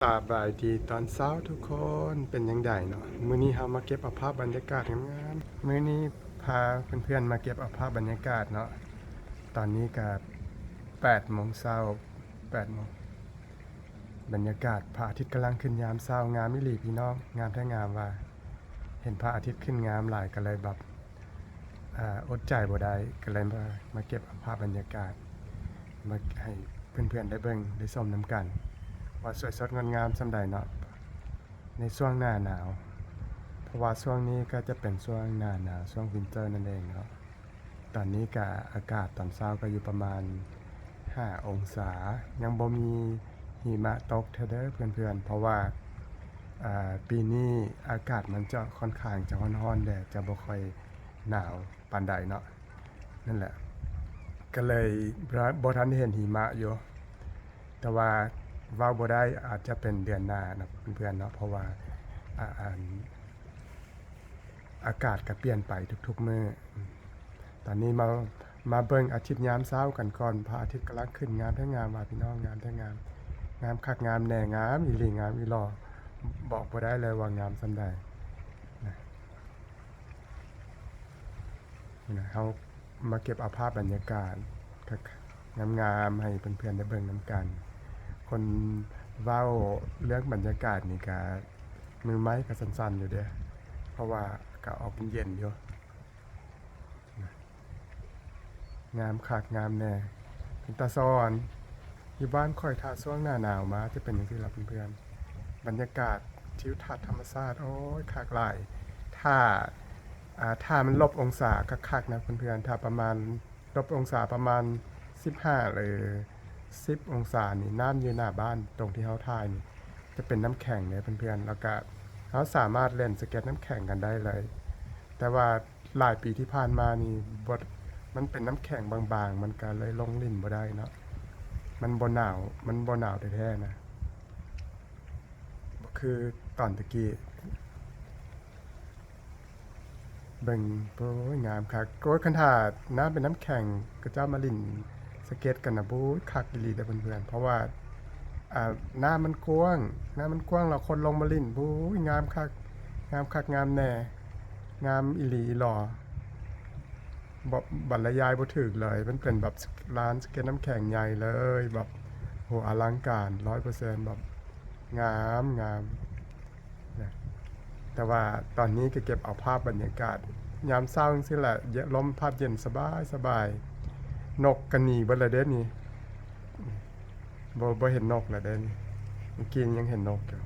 ສະບາຍດີຕອນເຊົ້າທຸກຄົນ ເປັນຈັ່ງໃດເນາະ? ມື້ນີ້ເຮົາມາເກັບເອົາພາບບັນຍາກາດງາມໆ. ມື້ນີ້ພາເພື່ອນໆມາເກັບເອົາພາບບັນຍາກາດເນາະ. ຕອນນີ້ກະແປດໂມງເຊົ້າ ແປດໂມງ ບັນຍາກາດພະອາທິດກຳລັງຂຶ້ນຍາມເຊົ້າ ງາມອີ່ຫຼີພີ່ນ້ອງ ງາມແທ້ງາມວ່າ. ເຫັນພະອາທິດຂຶ້ນງາມຫຼາຍກະເລີຍແບບ ອາ ອົດໃຈບໍ່ໄດ້ ກະເລີຍມາ ມາເກັບເອົາພາບບັນຍາກາດ ມາໃຫ້ເພື່ອນໆໄດ້ເບິ່ງໄດ້ຊົມນຳກັນ ວ່າສວຍສົດງົດງາມສ່ຳໃດເນາະ ໃນຊ່ວງໜ້າໜາວ. ເພາະວ່າຊ່ວງນີ້ກະຈະເປັນຊ່ວງໜ້າໜາວ ຊ່ວງວິນເຕີນັ້ນເອງເນາະ. ຕອນນີ້ກະອາກາດຕອນເຊົ້າກະຢູ່ປະມານຫ້າອົງສາ ຍັງບໍ່ມີຫິມະຕົກເທື່ອເດີເພື່ອນໆ ເພາະວ່າ ອາ ປີນີ້ອາກາດມັນຈະຄ່ອນຂ້າງຈະຮ້ອນໆ ແດດຈະບໍ່ຄ່ອຍໜາວປານໃດເນາະ. ນັ້ນແຫຼະ ກະເລີຍບໍ່ ບໍ່ທັນເຫັນຫິມະຢູ່ ແຕ່ວ່າເວົ້າບໍ່ໄດ້ ອາດຈະເປັນເດືອນໜ້າເນາະເພື່ອນໆເນາະ ເພາະວ່າ ອາ ອັນ ອາກາດກະປ່ຽນໄປທຸກໆມື້. ຕອນນີ້ມາ ມາເບິ່ງອາທິດຍາມເຊົ້າກັນກ່ອນ ພະອາທິດກຳລັງຂຶ້ນ ງາມແທ້ງາມວ່າພີ່ນ້ອງ ງາມແທ້ງາມ ງາມຄັກງາມແນ່ ງາມອີ່ຫຼີ ງາມອີ່ຫຼໍ່ ບອກບໍ່ໄດ້ເລີຍວ່າງາມສ່ຳໃດນະ. ນີ້ນະ ເຮົາມາເກັບເອົາພາບບັນຍາກາດງາມໆ ໃຫ້ເພື່ອນໆໄດ້ເບິ່ງນຳກັນ. ຄົນເວົ້າເລື່ອງບັນຍາກາດນີ້ກະມືໄມ້ກະສັ່ນໆຢູ່ເດ້ ເພາະວ່າກະອອກເຢັນໆຢູ່. ງາມຄັກງາມແນ່ ເປັນຕາຊ້ອນ. ຢູ່ບ້ານຂ້ອຍຖ້າຊ່ວງໜ້າໜາວມາຈະເປັນຈັ່ງຊີ້ລະເພື່ອນໆ ບັນຍາກາດທິວທັດທຳມະຊາດ ໂອ້ຍ ຄັກຫຼາຍ. ຖ້າ ອາ ຖ້າມັນລົບອົງສາຄັກໆນະເພື່ອນໆ ຖ້າປະມານລົບອົງສາປະມານສິບຫ້າ ຫຼື ສິບອົງສານີ້ ນ້ຳຢູ່ໜ້າບ້ານຕົງທີ່ເຮົາຖ່າຍນີ້ ຈະເປັນນ້ຳແຂງເດີເພື່ອນໆ ແລ້ວກະເຮົາສາມາດຫຼິ້ນສະເກັດນ້ຳແຂງກັນໄດ້ເລີຍ. ແຕ່ວ່າຫຼາຍປີທີ່ຜ່ານມານີ້ ບໍ່ ມັນເປັນນ້ຳແຂງບາງໆ ມັນກະເລີຍລົງຫຼິ້ນບໍ່ໄດ້ເນາະ ມັນບໍ່ໜາວ ມັນບໍ່ໜາວແທ້ໆນະ ບໍ່ຄືຕອນຕະກີ້. ເບິ່ງ ໂອ້ຍ ງາມຄັກ ໂອ້ຍ ຄັນຖ້ານ້ຳເປັນນ້ຳແຂງ ເຂົາເຈົ້າມາຫຼິ້ນສະເກັດກັນນະ ໂອ້ຍ ຄັກອີ່ຫຼີເດີເພື່ອນໆ ເພາະວ່າ ອາ ນ້ຳມັນກວ້າງ ນ້ຳມັນກວ້າງ ແລ້ວຄົນລົງມາຫຼິ້ນ ໂອ້ຍ ງາມຄັກ ງາມຄັກງາມແນ່ ງາມອີ່ຫຼີອີ່ຫຼໍ່ ບໍ່ ບັນລະຍາຍບໍ່ຖືກເລີຍ. ມັນເປັນແບບລານສະເກັດນ້ຳແຂງໃຫຍ່ເລີຍ ແບບ ໂຫ ອະລັງການ ຮ້ອຍເປີເຊັນ ແບບ ງາມ ງາມນະ. ແຕ່ວ່າຕອນນີ້ກະເກັບເອົາພາບບັນຍາກາດຍາມເຊົ້າຈັ່ງຊີ້ແຫຼະ ລົມພັດເຢັນສະບາຍໆ. ນົກກະໜີເບິດລະເດ້ນີ້ ບໍ່ ບໍ່ເຫັນນົກລະເດ້ນີ້ ມື້ກີ້ຍັງເຫັນນົກຢູ່.